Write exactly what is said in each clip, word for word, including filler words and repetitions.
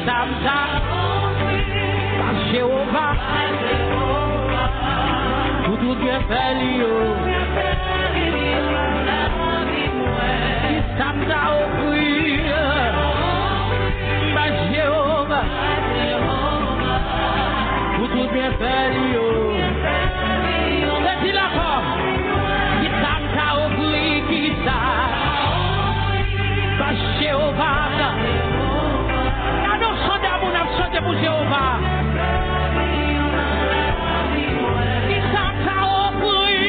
Sa m ta ofri ba Jewova pou tout byenfè li yo. Ki sa m ta ofri ba Jewova pou tout byenfè li yo. Redi l ankò. Ki sa m ta ofri, ki sa ba Jewova. Gade yon chan damou n ap chante pou Jewova. Ki sa m ta ofri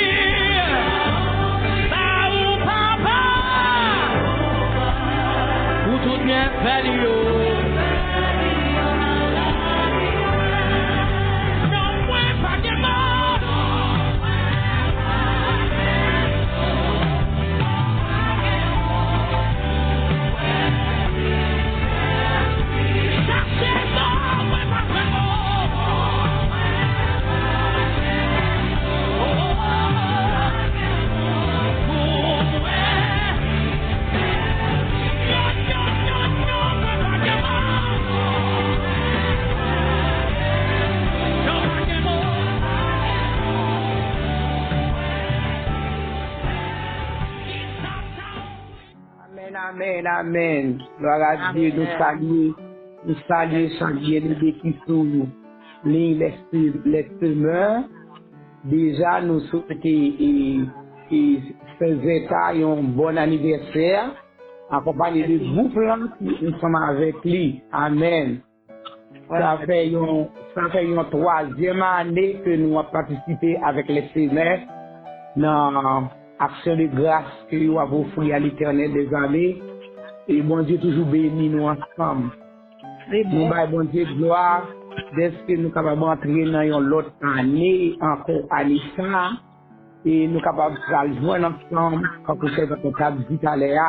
ba ou, Papa, pou tout byenfè li yo. Non mwen pa gen mo. Amèn, amèn, amèn. Glwa a Dye, nou salye, nou salye chak byeneme ki sou liy Lè Se-, Lè Semè. Deja, nou swete e, e, Sè Zèta yon bon anivèsè, akonpaye de gwoup lan ki ansanm avèk li. Amèn. Sa fè yon, sa fè yon twazyèm ane ke nou ap patisipe avèk Lè Semè nan aksyon de gras ke yo ap ofri a Letènèl dèzame. E Bondye toujou beni nou ansanm. Nou bay Bondye glwa dèske nou kapab antre nan yon lòt ane ankò, ane sa a. E nou kapab pral jwenn ansanm, tankou sèvitè t ap di talè a,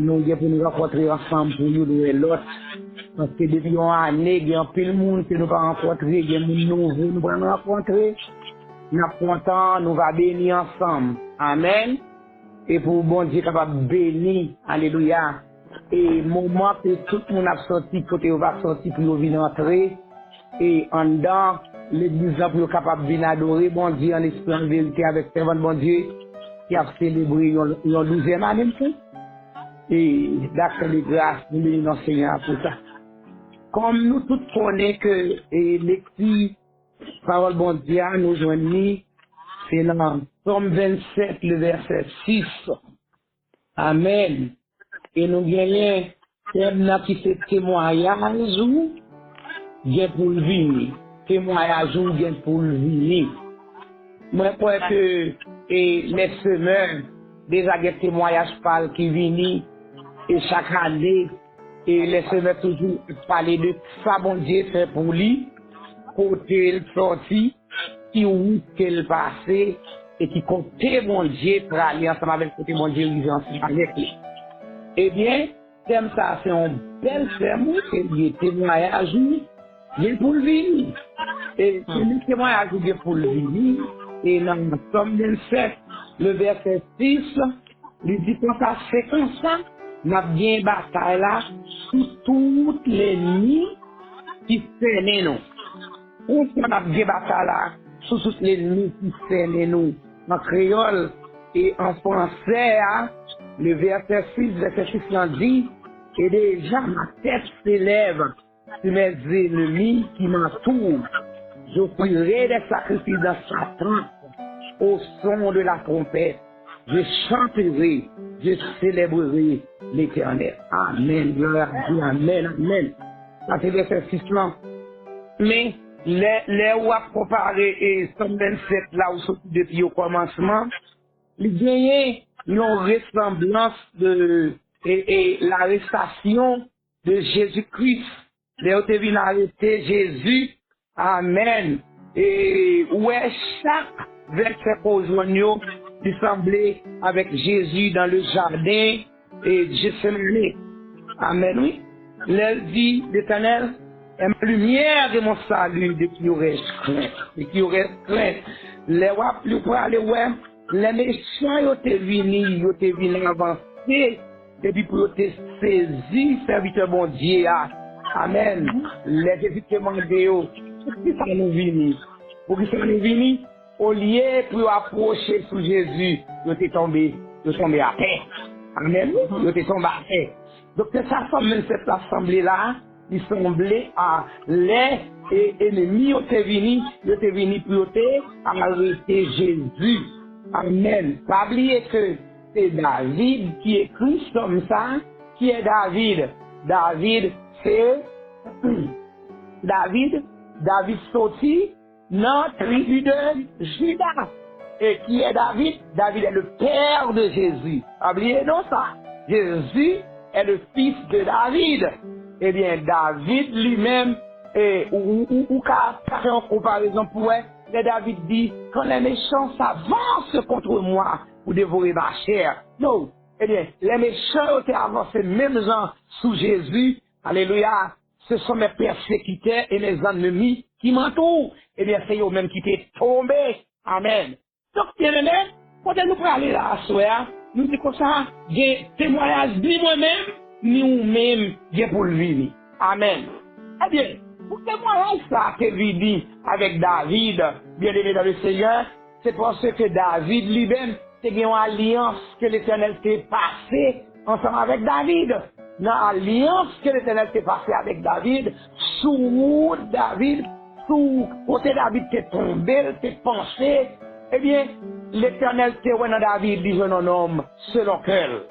nou gen pou nou rankontre ansanm pou youn wè lòt. Paske depi yon ane, gen anpil moun ke nou pa rankontre, gen moun nouvo nou pral rankontre. N ap kontan, nou va beni ansanm. Amèn. E pou Bondye kapab beni, alelouya. E moman ke tout moun ap sòti, kote yo va sòti pou yo vin antre, e anndan legliz lan pou yo kapab vin adore Bondye an espri, an verite, avèk sèvant Bondye ki ap selebre yon, yon douzèm ane, m kwè. E daksyon de gras, nou beni non Senyè a pou sa. Kòm nou tout konnen ke, e, lekti pawòl Bondye a, nou jwenn li, se nan Sòm vennsèt, le vèsè sis. Amèn. E nou genyen tèm nan ki se temwayaj ou gen pou l vini. Temwayaj ou gen pou l vini. Mwen kwè ke, e, Lè Semè deja gen temwayaj pa l ki vini. E chak ane, e Lè Semè toujou pale de sa Bondye fè pou li, kote l sòti, ki wout ke l pase, e ki kote Bondye prale ansanm avèk, kote Bondye rive ansanm avèk li. Ebyen, tèm sa a se yon bèl tèm, wi, ke l ye, temwayaj ou gen pou l vini. E si li temwayaj ou gen pou l vini, e nan Sòm vennsèt, le vèsè sis, li di konsa, se konsa, n ap gen batay la sou tout lènmi ki sènen nou. Konsa n ap gen batay la sou tout lènmi ki sènen nou. An kreyòl e an fransè a, le vèsè sis, vèsè sis lan di, et déjà ma tête s'élève sur mes ennemis qui m'entourent. J'offrirai des sacrifices dans sa tente au son de la trompette. Je chanterai, je célébrerai l'Éternel. Amèn, glwa a Dye, amèn, amèn. Sa se vèsè sis lan. Men, lè, lè w ap konpare e Sòm vennsèt la ou soti depi o kòmansman, li genyen yon resanblans de, e, e, larestasyon de Jezi Kris. Lè yo te vin arete Jezi, amèn. E ou wè chak vèsè ke w jwenn yo, li sanble avèk Jezi dans le jardin e Gethsemane. Amèn, wi. Lè l di, Letènèl est ma lumière et mon salut, de qui aurais-je crainte? De qui aurais-je crainte? Lè w ap li, w prale wè, lè mechan yo te vini, yo te vin avanse, epi pou yo te sezi sèvitè Bondye a, Amèn. Lè Jezi te mande yo, poukisa nou vini? Poukisa nou vini? Olye pou yo apwoche sou Jezi, yo te tonbe, yo tonbe atè. Amèn. Yo te tonbe atè. Donk, se sa Sòm vennsèt la sanble la, li sanble a lè e enmi yo te vini, yo te vini pou yo te arete Jezi. Amèn. Pa bliye ke se David ki ekri Sòm sa. Ki è David? David se David, David soti nan tribi de Jida. E ki è David? David est le père de Jésus. Pa bliye non sa. Jésus est le fils de David. Ebyen, David li menm, e, ou, ou, ou, ou ka, ka fè yon konparezon pou wè, lè David di, quand les méchants s'avancent contre moi pour dévorer ma chair. No. Ebyen, lè mechan yo te avanse menm jan sou Jezi, alelouya, ce sont mes persécuteurs et mes ennemis qui m'entourent. Ebyen, se yo menm ki te tonbe. Amèn. Donk, byeneme, kote nou prale la aswè a, nou di konsa, gen temwayaj ni mwen menm, ni ou menm gen pou l vini. Amèn. Ebyen, pou temwayaj sa a te vini avèk David, byeneme dans le Seigneur, se paske David li menm te gen yon alyans ke Letènèl te pase ansanm avèk David. Nan alyans ke Letènèl te pase avèk David, sou wout David, sou kote David te tonbe, l te panche, ebyen, Letènèl te wè nan David, li jwenn yon nonm selon kè l.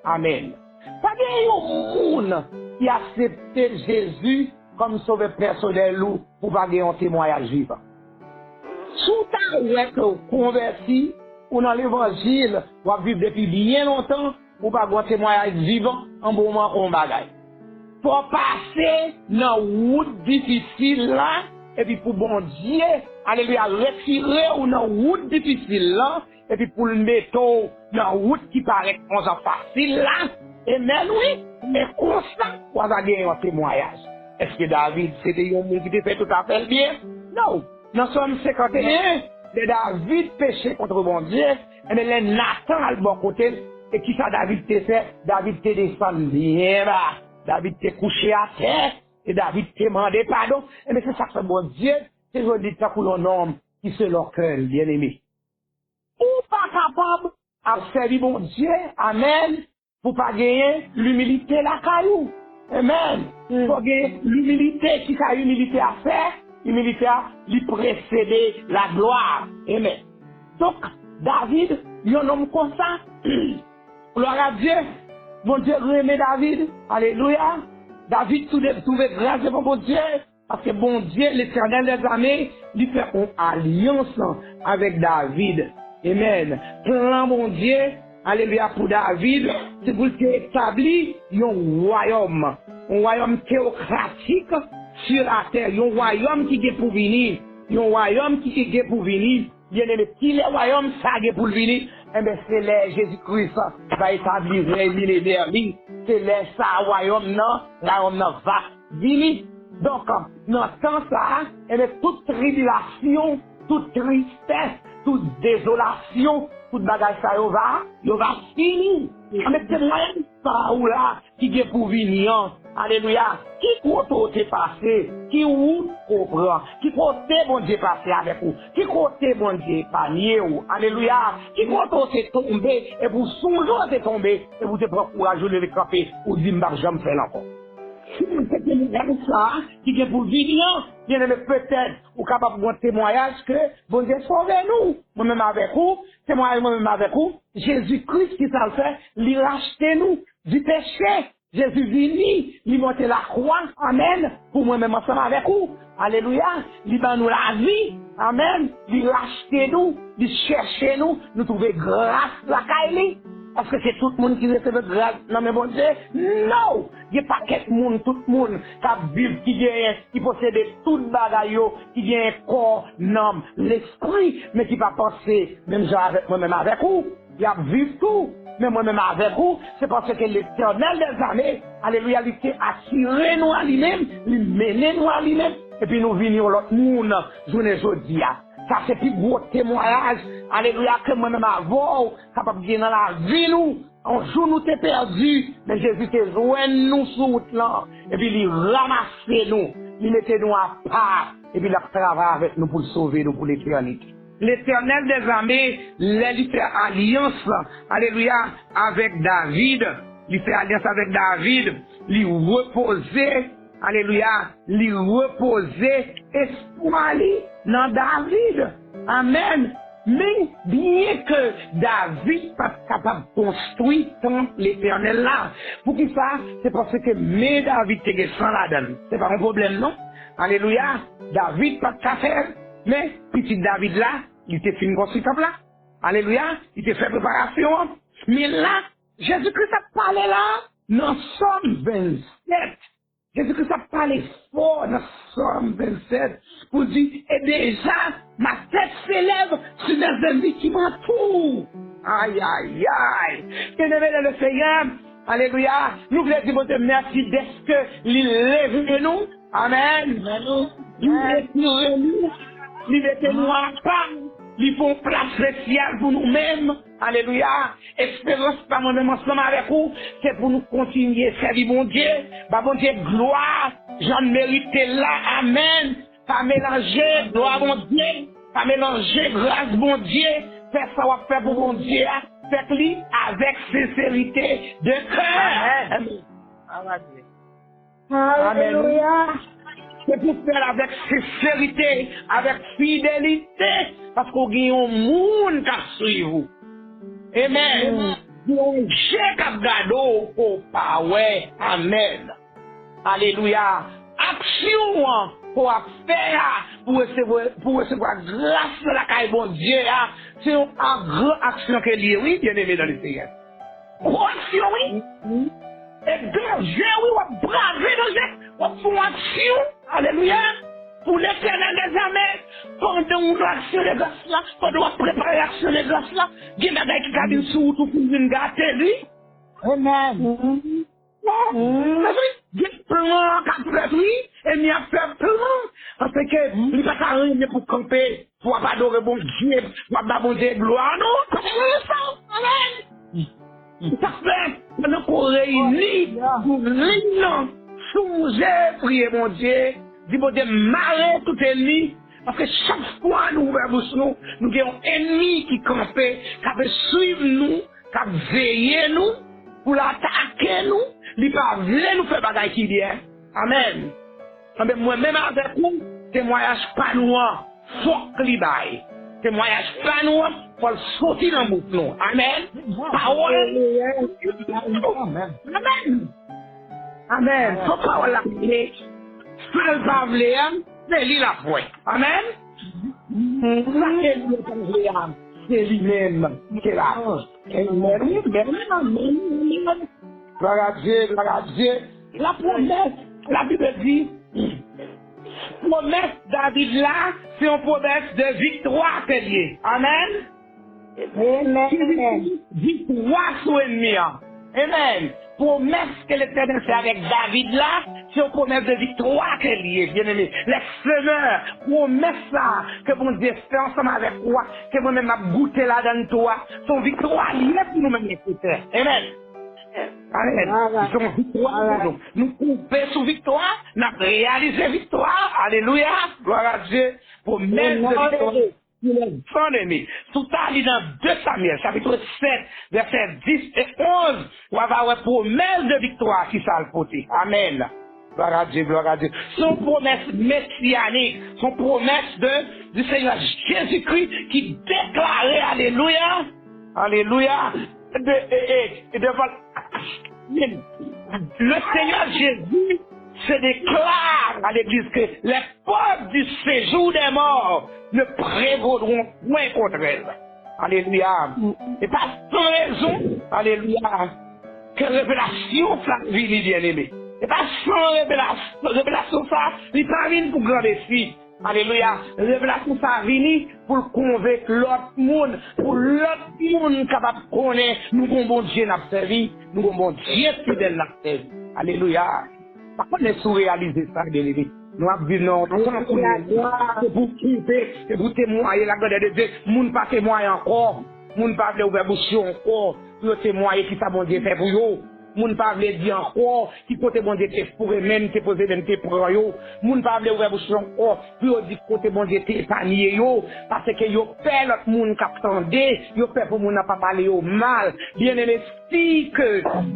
Amèn. Pa gen yon moun ki aksepte Jezi kòm sovè pèsonèl ou pou pa gen yon temwayaj vivan. Si w ta wè ke w konvèti, ou nan levanjil, w ap viv depi byen lontan, ou pa gen yon temwayaj vivan, an bon moman kon yon bagay. Fò w pase nan wout difisil la, epi pou Bondye, alelouya, retire w nan wout difisil la, epi pou l mete w nan wout ki parèt konsa fasil la. Amèn, wi. Men konsa, w a va gen yon temwayaj. Èske David se te yon moun ki te fè tout afè l byen? Non. Nan Sòm senkanteyen, lè David peche kont Bondye, ebyen, lè Natan al bò kote l, e kisa David te fè? David te desann byen ba. David te kouche atè, e David te mande padon. Ebyen, se sa k fè Bondye te jwenn li tankou yon nonm ki selon kè l, byeneme. Ou pa kapab ap sèvi Bondye, amèn, pou pa genyen limilite lakay ou. Amèn. Fò gen limilite. Kisa imilite a fè? Imilite a, li presede laglwa. Amèn. Donk, David, yon nonm konsa, glwa a Dye, Bondye renmen David. Alelouya. David touve, touve gras devan Bondye. Paske Bondye, Letènèl dèzame, li fè yon alyans avèk David. Amèn. Plan Bondye, alelouya, pou David, se pou l te etabli yon wayòm. Yon wayòm teyokratik sou latè. Yon wayòm ki gen pou vini. Yon wayòm ki gen pou vini. Byeneme, kilè wayòm sa gen pou l vini? Enben, se lè Jezi Kris va etabli rèy milenè li. Se lè sa wayòm nan, wayòm nan va vini. Donk, nan tan sa a, enben, tout tribilasyon, tout tristès, tout dezolasyon, tout bagay sa yo va, yo va fini. Enben, se mwen sa ou la ki gen pou vini an. Alelouya. Ki kote w te pase? Ki wout ke w pran? Ki kote Bondye pase avèk ou? Ki kote Bondye epanye w? Alelouya. Ki kote w te tonbe? Epi w sonje w te tonbe. Epi w te pran kouraj ou leve kanpe. Ou di, "M p ap janm fè l ankò." Si w se temwayaj sa a ki gen pou vini an, byeneme, petèt ou kapab gen yon temwayaj ke Bondye sove nou. Mwen menm avèk ou, temwayaj mwen menm avèk ou, Jezi Kris ki sa l fè? Li rachte nou di peche. Jezi vini, li monte lakwa, amèn, pou mwen menm ansanm avèk ou. Alelouya. Li ban nou lavi, amèn. Li rachte nou, li chèche nou, nou twouve gras lakay li. Èske se tout moun ki resevwa gras nan men Bondye? Non! Gen pakèt moun, tout moun k ap viv, ki genyen, ki posede tout bagay yo, ki genyen kò, nanm, lespri, men ki pa panse menm jan avèk mwen menm avèk ou. Y ap viv tou, men mwen menm avèk ou, se paske Letènèl dèzame, alelouya, li te atire nou a li menm, li mennen nou a li menm, epi nou vin yon lòt moun jounen jodi a. Sa se pi gwo temwayaj, alelouya, ke mwen menm avè w kapab gen nan lavi nou. Yon jou nou te pèdi, men Jezi te jwenn nou sou wout lan, epi li ranmase nou, li mete nou apa, epi l ap travay avèk nou pou l sove nou pou letènite. Letènèl dèzame, lè li fè alyans, alelouya, avèk David, li fè alyans avèk David, li repoze, alelouya, li repoze espwa li nan David. Amèn. Men, byenke David pa t kapab konstwi tanp Letènèl la. Poukisa? Se paske men David te gen san ladan l. Se pa yon pwoblèm, non. Alelouya. David pa t ka fè l, men pitit David la, li te fin konstwi tanp la. Alelouya. Li te fè preparasyon an. Men la, Jezi Kris ap pale la, nan Sòm vennsèt. Jezi Kris ap pale fò nan Sòm vennsèt pou l di, et déjà, ma tête s'élève sur les ennemis qui m'entourent. Ayayay! Byeneme nan le Seyè, alelouya, nou vle di Bondye mèsi dèske li leve nou. Amèn. Li retire nou, li mete nou apa, li fè yon plas espesyal pou nou menm. Alelouya. Esperans pa mwen menm ansanm avèk ou, se pou nou kontinye sèvi Bondye, ba Bondye glwa, jan l merite l la. Amèn. Pa melanje glwa Bondye, pa melanje gras Bondye. Fè sa w ap fè pou Bondye a, fè k li avèk senserite de kè. Amèn. Amèn. Alelouya. Se pou fè l avèk senserite, avèk fidelite, paske w gen yon moun k ap swiv ou. Amèn. Gen yon je k ap gade w ke w pa wè. Amèn. Alelouya. Aksyon an ke w ap fè a pou resevwa, pou resevwa gras nan lakay Bondye a, se yon a-, gran aksyon ke l ye, wi, byeneme nan le Seyè. Gwo aksyon, wi. E danje, wi, w ap brave danje. W ap fè yon aksyon. Alelouya. Pou Letènèl dèzame, pandan w nan aksyon de gras la, pandan w ap prepare aksyon de gras la, gen bagay ki ka vin sou wout ou pou vin gate l, wi. Amèn. Sa vle di, gen plan k ap fèt, wi. Ènmi ap fè plan. Paske li pa ka renmen pou kanpe, pou w ap adore Bondye, pou w ap ba Bondye glwa, non. Sa pa renmen sa. Amèn. Sa fè, pandan ke w reyini sou liy nan, sonje priye Bondye, di Bondye mare tout ènmi, paske chak fwa nou ouvè bouch nou, nou gen yon ènmi ki kanpe, k ap swiv nou, k ap veye nou, pou l atake nou, li pa vle nou fè bagay ki byen. Amèn. Anben, mwen menm avèk ou, temwayaj pa nou an, fòk li bay. Temwayaj pa nou an, fò l soti nan bouch nou. Amèn. Pawòl. Amèn. Amèn. Amèn. Fòk pawòl la pale. Sa l pa vle a, se li l ap wè. Amèn. Sa ke li pa vle a, se li menm ki la. Amèn. Amèn. Amèn. Glwa a Dye, glwa a Dye. La pwomès, Labib di, pwomès David la, se yon pwomès de viktwa ke l ye. Amèn. Amèn. Ki viktwa? Viktwa sou ènmi an. Amèn. Pwomès ke Letènèl fè avèk David la, se yon pwomès de viktwa ke l ye, byeneme. Le Seyè, pwomès sa ke Bondye fè ansanm avèk ou a, ke mwen menm m ap goute ladan l tou a, se yon viktwa li ye pou nou menm, le Seyè. Amèn. Amèn. Se yon viktwa pou nou. Nou kanpe sou viktwa, n ap reyalize viktwa. Alelouya. Glwa a Dye. Pwomès de viktwa. Byeneme, si w ta li nan de Samyèl, chapit sèt, vèsè dis e onz, w a va wè pwomès de viktwa ki sa l pote. Amèn. Glwa a Dye, glwa a Dye. Se yon pwomès mesiyanik, se yon pwomès de, du Seigneur Jésus-Christ ki deklare, alelouya, alelouya, de, e, e, e devan, le Seigneur Jésus se déclare à l'Église que les portes du séjour des morts ne prévaudront point contre elle. Alelouya. E pa san rezon, alelouya, ke revelasyon sa vini, byeneme. E pa san revelasyon, revelasyon sa, li pa vin pou granmesi. Alelouya. Revelasyon sa vini pou l konvenk lòt moun, pou lòt moun kapab konnen nou gon Bondye n ap sèvi, nou gon Bondye fidèl n ap sèvi. Alelouya. Pa konnen si w reyalize sa, byeneme. Nou ap viv nan yon tan kounye a, se pou kanpe, se pou temwaye lagrandè de Dye. Moun pa temwaye ankò. Moun pa vle ouvè bouch yo ankò pou yo temwaye kisa Bondye fè pou yo. Moun pa vle di ankò ki kote Bondye te foure men, te poze men, te pran yo. Moun pa vle ouvè bouch yo ankò pou yo di kote Bondye te epanye yo, paske yo pè lòt moun k ap tande, yo pè pou moun nan pa pale yo mal. Byeneme, si ke,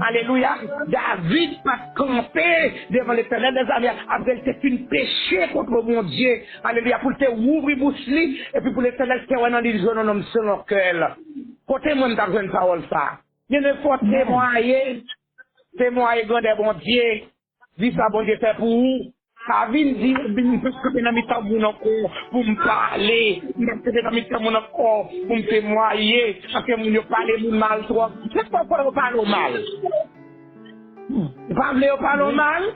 alelouya, David pa t kanpe devan Letènèl dèzame, apre l te fin peche kont Bondye, alelouya, pou l te ouvri bouch li, epi pou Letènèl te wè nan li, l jwenn yon nonm selon kè l. Kote mwen m t ap jwenn pawòl sa? Byeneme, fò w temwaye, temwaye grandè Bondye, di sa Bondye fè pou ou. Pa vin di, vin fè kanpe nan mitan moun ankò pou m pale. M p ap kanpe nan mitan moun ankò pou m temwaye. Paske moun yo pale moun mal twòp. Se pa fò yo pale w mal. Ou pa vle yo pale w mal?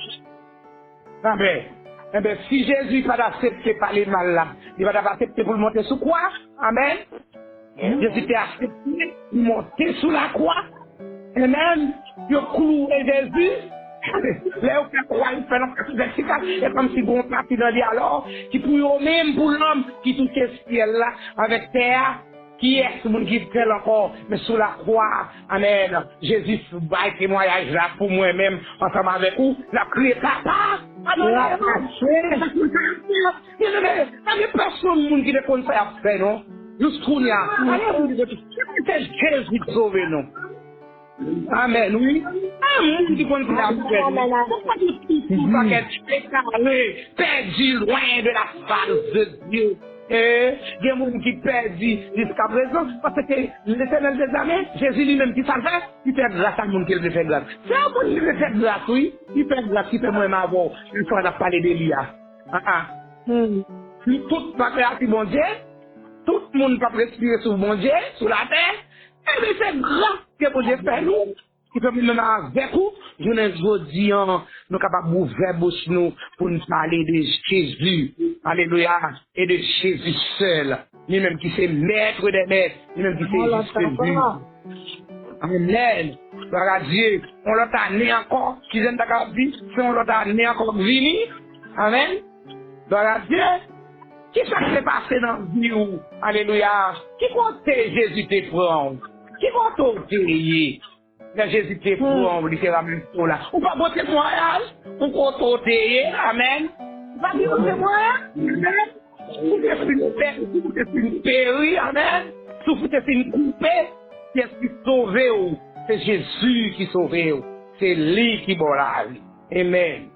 Enben, enben, si Jezi pa t aksepte pale mal la, li pa t ap aksepte pou l monte sou kwa. Amèn. Jezi te aksepte monte sou lakwa. Amèn. Yo klouwe Jezi. Lè yo fè kwa, yo fè nan katouze chita, e kòmsi gon pati nan li alò, ki pou yo menm, pou lòm, ki touche syèl la avèk tè a, kiyès moun ki fè l ankò? Men sou lakwa, amèn. Jezi bay temwayaj la pou mwen menm, ansanm avèk ou, l ap kriye, "Papa, padone nou." Byeneme, pa gen pèsonn moun ki te konn sa y ap fè, non. Jis kounye a, pa gen moun ki te konn, se Jezi ki sove nou. Amèn, wi. Pa moun ki konn sa y ap fè, non. Ou pa di tout, tout pakèt, ekare, pèdi lwen de la fas de Dye. E gen moun ki pèdi jiskaprezan, paske Letènèl dèzame, Jezi li menm, ki sa l fè? Li fè gras a moun ke l vle fè gras. Se yon moun li vle fè gras, wi. Li fè gras, li fè mwen menm avè w. Lè sa n ap pale de li a. Ah, ah. Si tout pa kreyati Bondye, tout moun p ap respire sou Bondye, sou latè, ebyen se gras ke Bondye fè nou, ki fè mwen menm avèk ou, jounen jodi an, nou kapab ouvè bouch nou pou n pale de Jezi. Alelouya. E de Jezi sèl. Li menm ki se Maître des maîtres, li menm ki se Jis ke Jis. Amèn. Glwa a Dye. Yon lòt ane ankò, ki jan n ta kapab di, se yon lòt ane ankò k vini. Amèn. Glwa a Dye. Kisa k te pase nan vi w? Alelouya. Ki kote Jezi te pran w? Ki kote w te ye? Lè Jezi te pran w, li te ranmase w la. Ou pa gon temwayaj? Ou kote w te ye? Amèn. Ou pa gen yon temwayaj? Amèn. Si w te fin pèdi, si w te fin peri, amèn. Si w te fin koupe, kiyès ki sove w? Se Jezi ki sove w. Se li ki ba w lavi. Amèn.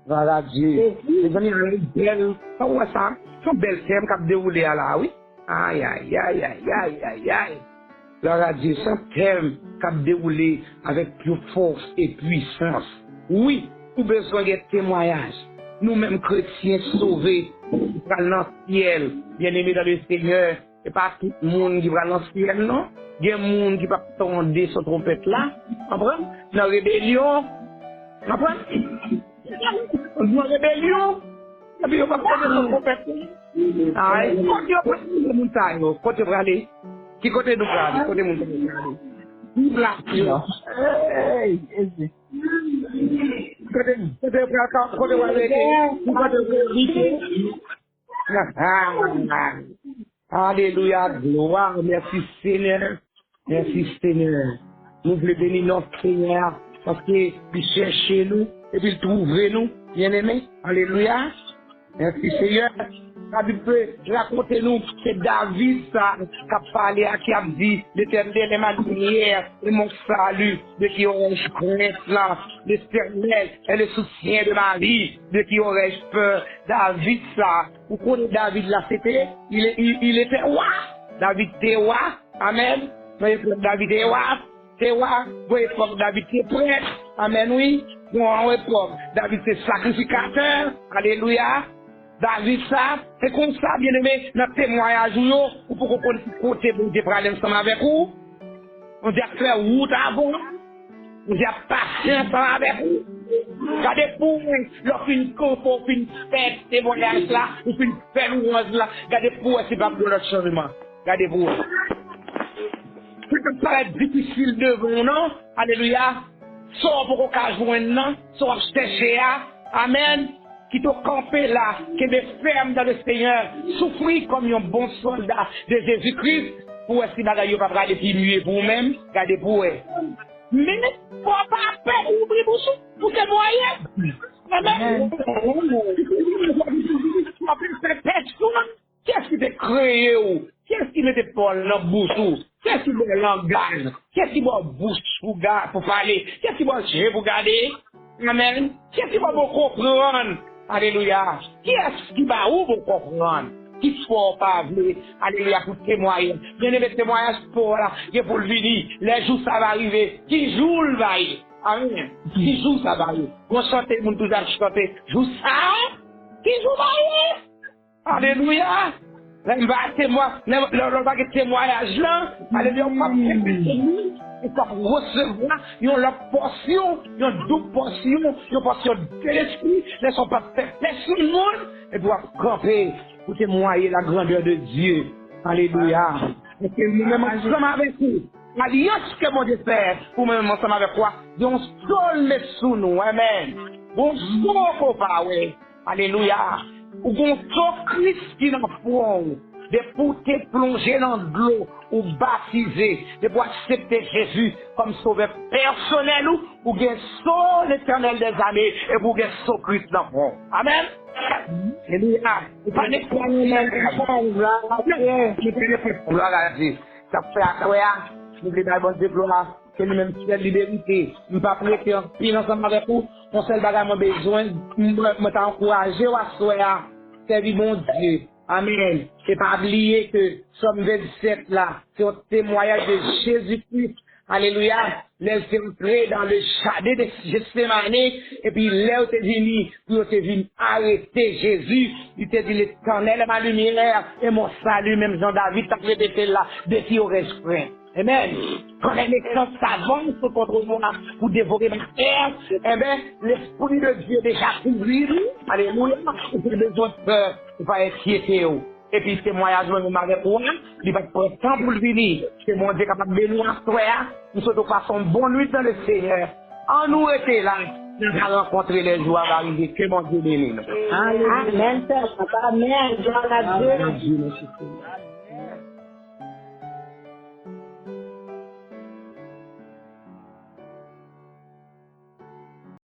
Glwa a Dye. Mezanmi, yon bèl, sa w wè sa? Se yon bèl tèm k ap dewoule a la, wi. Ay, ay, ay, ay, ay, ay, ay. Glwa a Dye, se yon tèm k ap dewoule avèk yon fòs e pwisans. Wi, ou bezwen gen temwayaj. Nou menm kretyen sove, pral nan syèl. Byeneme dan le Senyè, se pa tout moun ki pral nan syèl, non. Gen moun ki p ap tande son twonpèt la. Konprann? Nan rebelyon. Konprann? Nan rebelyon. Epi yo p ap tande son twonpèt la. Ay, kote yo pral, moun sa yo? Kote yo prale? Ki kote nou prale? Kote moun sa yo prale? Ki plas yo? Hey, Jezi. Kote, kote yo pral, kote yo pral rete? Ki kote yo pral rete? Alelouya, glwa, mèsi Senyè, mèsi Senyè. Nou vle beni non Senyè a, paske li chèche nou, epi l twouve nou, byeneme. Alelouya, mèsi Senyè. Labib rakonte nou, se David sa k ap pale a, ki ap di, L'Éternel est ma lumière et mon salut, de qui aurais-je crainte? Là, l'Éternel est le soutien de ma vie, de qui aurais-je peur? David sa, ou konnen David la, se te, il, il, il était roi. David te wa. Amèn. Nan epòk David te wa, te wa. Bon, epòk David te prèt. Amèn, wi. Bon, an epòk David te sakrifikatè. Alelouya. David sa, se konsa, byeneme, nan temwayaj ou yo, ou poko konn ki kote Bondye prale ansanm avèk ou. Bondye ap fè wout avè w. Bondye ap pase ansanm avèk ou. Gade pou w, lè w fin kanpe, w fin fè temwayaj la, ou fin fè lwanj la, gade pou w wè si p ap gen lòt chanjman. Gade pou w wè. Sa k ap parèt difisil devan w nan, alelouya, sa w poko ka jwenn nan, sa w ap chèche a, amèn. Kite w kanpe la, kenbe fèm dans le Seigneur, soufri kòm yon bon sòlda de Jezi Kris, Ou wè si bagay yo pa prale pi mye pou ou menm, gade pou wè. Men, fò w pa pè ouvri bouch ou pou temwaye. Amèn. Fò w pa pè pèsonn. Kiyès ki te kreye w? Kiyès ki mete pawòl nan bouch ou? Kiyès ki ba w langaj? Kiyès ki ba w bouch pou ga-, pou pale? Kiyès ki ba w je pou gade? Amèn. Kiyès ki ba w bon konprann? Alelouya. Kiyès ki ba ou bon konprann? Ki fè w pa vle, alelouya, pou temwaye? Byeneme, temwayaj pa w la gen pou l vini. Lè jou sa va rive. Ki jou l va ye? Amèn. Ki jou sa va ye? Gon chante moun toujou ap chante. Jou sa? Ki jou va ye? Alelouya! Lè m va temwa-, lè, lè, lè w pa gen temwayaj lan, alelouya, ou p ap fè pèsonn moun, ou p ap resevwa yon lòt pòsyon, yon doub pòsyon, yon pòsyon de lespri, lè sa w p ap fè pèsonn moun, epi w ap kanpe pou temwaye la grandeur de Dieu. Alelouya! Paske nou menm ansanm avèk ou, alyans ke Bondye fè pou mwen menm ansanm avèk ou a, gen yon so l met sou nou. Amèn. Gon so ke w pa wè. Alelouya. Ou gon so Kris ki nan fwon w. Depi w te plonje nan dlo, ou batize. Depi w aksepte Jezi kòm sovè pèsonèl ou, ou gen so Letènèl dèzame, epi w gen so Kris nan fwon w. Amèn. Alelouya. Ou pa nenpòt. Glwa a Dye. Sa k fè aswè a, nou vle bay Bondye glwa. Se li menm sèl li merite. M p ap rete anpil ansanm avèk ou. Yon sèl bagay mwen bezwen, mwen, mwen ta ankouraje w aswè a. Sèvi Bondye. Amèn. E pa bliye ke Sòm vennsèt la, se yon temwayaj de Jezi Kris. Alelouya. Lè l te antre dans le jardin de Gethsemane, epi lè yo te vini, pou yo te vin arete Jezi, li te di, L'Éternel est ma lumière et mon salut, menm jan David t ap repete l la, de qui aurais-je craint? Amen. Quand les méchants s'avancent contre moi pour dévorer ma chair, eh ben, l'Esprit de Dieu déjà couvrit nous. Alléluia. Ou pa bezwen pè, ou pa enkyete w. Epi temwayaj mwen menm avèk ou an, li pa t pran tan pou l vini. Ke Bondye kapab beni w aswè a. M swete w pase yon bon nwit dans le Seigneur. Ann nou rete la, nou va rankontre lè jou a va rive. Ke Bondye beni nou. Amen, sè. Amen. Glwa a Dye. Bondye, mèsi Senyè.